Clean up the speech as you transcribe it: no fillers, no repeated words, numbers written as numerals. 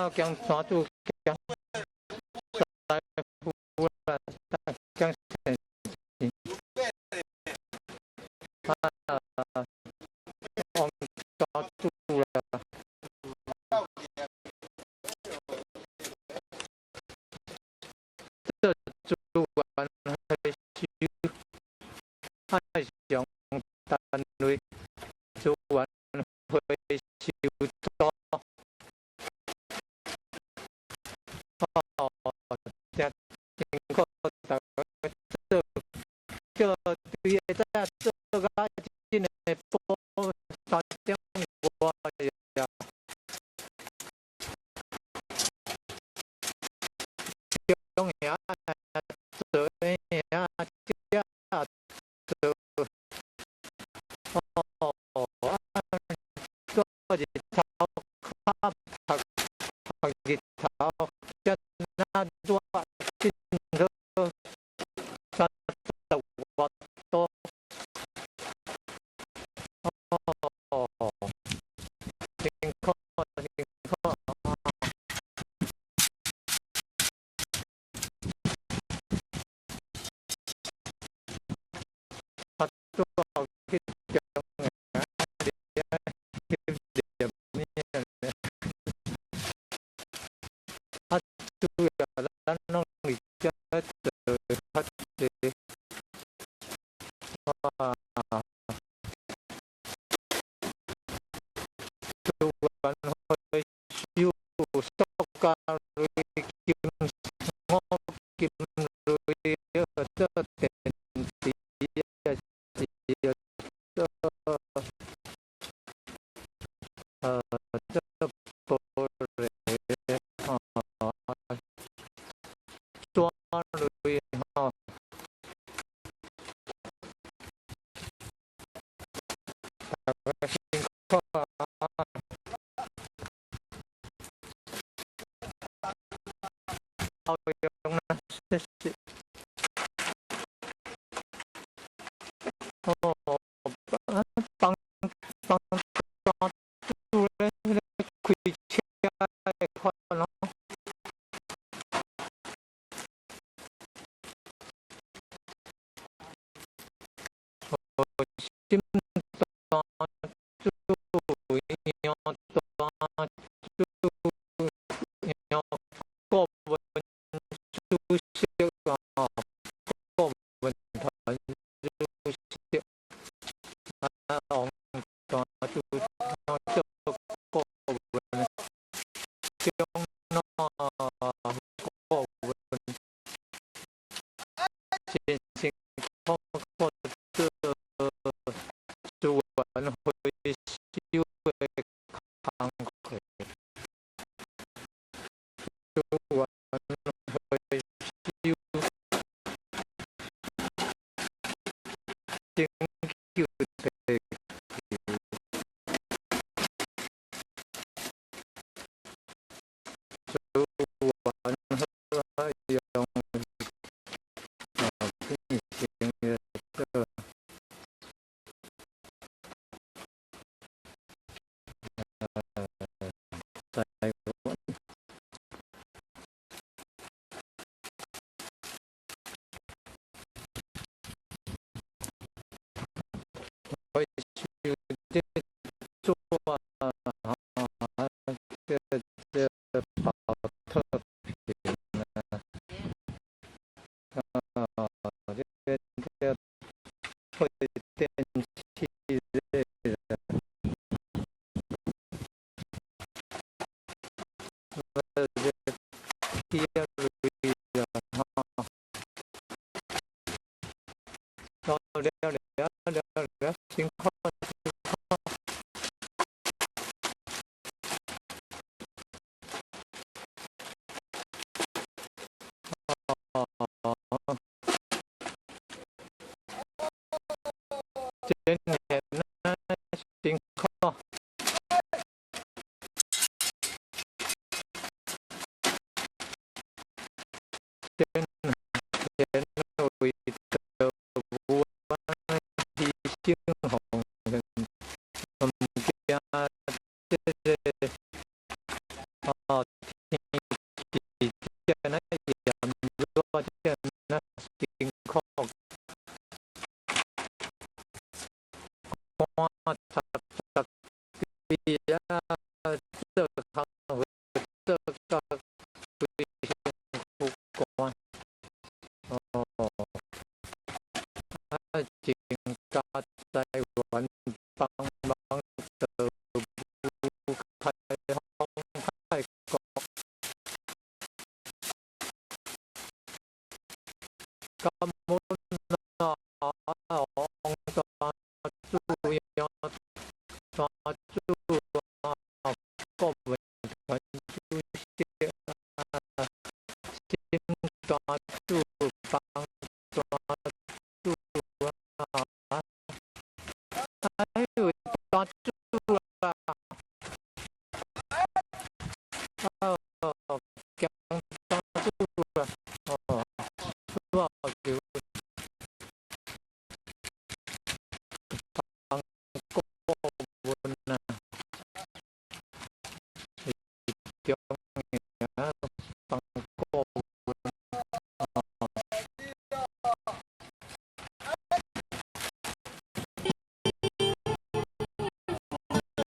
兼山主兼師傅啦，兼先生。啊，王家主啦。這資源回收愛上單位資源回收組，哦，誠辛苦逐家做，叫對下早做甲這个晡3點外呀。中遐做遐遮做，哦，啊，做日頭較曬曬日頭，遮若熱，真好，30外度，哦，辛苦辛苦啊！啊，拄好去中營佇遐翕攝影咧，啊，主要咱攏佇遮做較濟，啊，資源回收塑膠類、金五金類，做電池啊，是做做玻璃吼，紙類吼，逐家辛苦啊！包容啦，謝謝。哦，幫幫幫主咧，咧開車的款咯。哦，心大主，杨大主，楊國文主席啊，顧問團主席，啊，王大主做顧問，中老顧問，真辛苦苦做資源回收的工課，資源回收拯救地球，資源好用，啊，變成一個台灣。回收這紙啊，這這寶特瓶啊，啊，這這配電器類的，這鐵類的吼，了了了了了，辛苦辛苦。哦，今年呢辛苦。前前為著有安犧牲奉獻，毋驚這個哦。感恩啊！王大主、楊大主啊，郭文團主席啊，沈大主、方大主啊，還有大主啊，哦，江大主啊，哦，我就方顧問啊，中